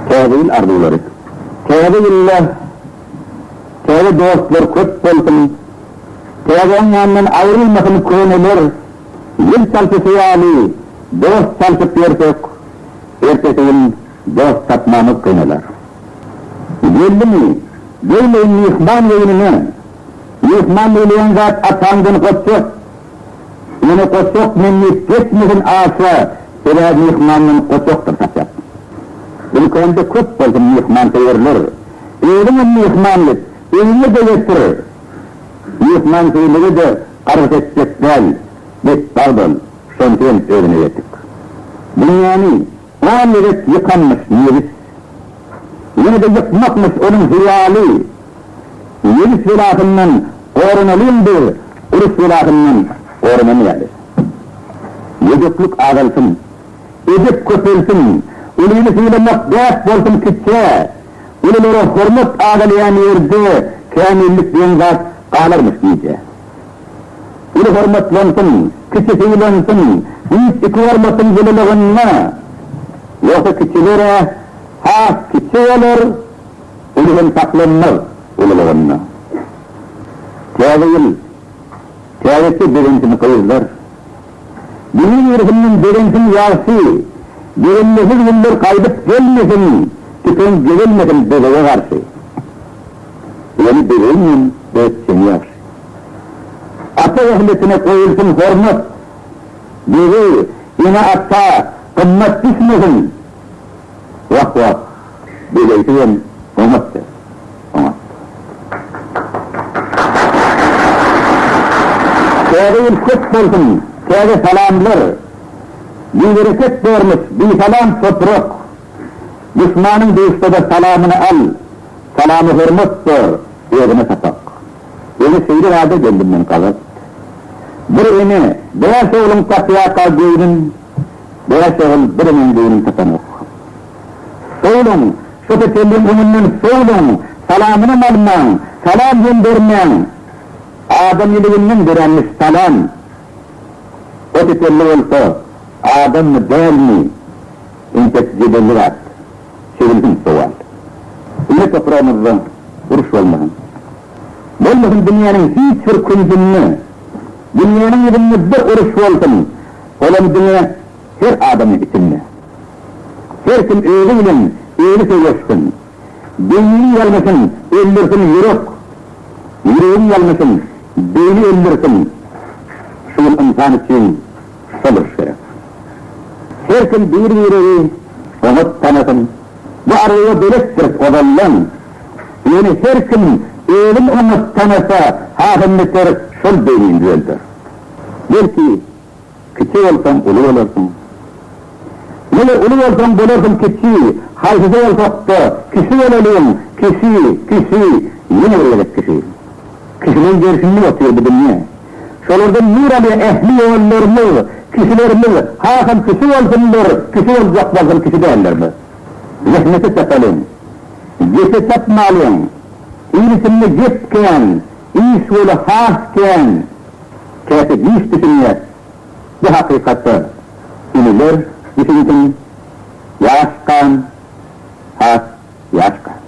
Täze ýyl arzuwlary. Täze ýylda täze dostlar köp bolsun, täzäň ýanyndan aýrylmasyn köneler, ýyl çalşyşy ýaly dost çalşyp ýörsek, ertesi gün dost tapmamyz kynalar. Geldimi, degmeýin myhman geýnine, myhman diýilýän zat ataňdan goçjak, Ýöne goçak men diýip geçmesin aşa, sebäbi myhmandan goçakdyr saçak. Ülkämde köp bolsun myhmansöýerler, özüňem myhman et, öýüňe-de getir. Myhmansöýmege-de gargyş etjek däl, betbagt ol, şonsy hem özüne ýetik. Dünýäni on gezek ýykanmyş nebis. Ýene-de ýykmakmyş onuň hyýaly. Nebis belasyndan goranalyň biz, uruş belasyndan goranamaýaly. Gödeklik azalsyn, edep köpelsin, ulyny sylamak däp bolsun kiçä. Ululara hormat azalýan ýerde kämillik diýen zat galarmyş gijä. Uly hormatlansyn, kiçi sylansyn, güýç iki hormatyň ýylylygynda. Ýogsa kiçiler-ä has kiçi bolar, uly hem saklanmaz ululygynda. Täze ýyl, täzeçe begensin gyzlar. Biri-birisinden begensin ýagşy, begenmesiz günler gaýdyp gelmesin, tüpeň gezelmesin bezege garşy. Ýöne bezegiňem öz çeni ýagşy. Ata zähmetine goýulsyn hormat, Begi, ene-ata gymmat düşmesin. Wah-wah, bezegsizem oňatdyr, oňat. Täze ýyl köp bolsun, täze salamlar. Bibereket bormuş bisalam toprak. Duşmanyň duşsa-da salamyny al, Salama hormat bor, özüne sapak. Ýöne şeýle zada geldim men gabat. Bir ene bäş ogluň tapýarka göwnün, bäş ogul bir eneň göwnün tapanok. Sowluň, şo tetelliň öňünden sowluň, salamynam almaň, salam hem bermäň. Adam ýüliginden döränmiş salam. O tetelli bolsa adammy dälmi, entek jedelli zat. Çözülsin sowal. Ene topragymyzda uruş bolmasyn. Bolmasyn dünýäniň hiç bir künjünde. Dünýäniň ýüzünde bir uruş bolsun, olam diňe her adamyň içinde. Her kim özi bilen özi söweşsin. Beýniniň ýalňyşyn öldürsin ýürek. Ýüregiň ýalňyşyn beýni öldürsin. Şu gün ynsan üçin şol uruş gerek. Her kim bir-biregi oňat tanasyn. Bu arzuwa beletdiris ozaldan. Ýöne her kim özün oňat tanasa, hasam beter şol beýnini düzelder. Belki, kiçi bolsaň uly bolarsyň. Meger uly bolsaň bolarsyň kiçi, haýsysy bolsak-da, kişi bolalyň, kişi, kişi, ýene bir gezek kişi. Kişileň gerşinde otyr bu dünýe. Şolardan nur alýar ähli ýollarymyz, kişilerimiz hasam kişi bolsunlar, kişi boljak bolsun kişi dällerimiz. Zähmete çapalyň, gepe çapmalyň, il içinde gep kän, iş weli has kän, käte giç düşünýäs bu hakykata, ulular düşünsin, ýaş gan, has ýaş gan.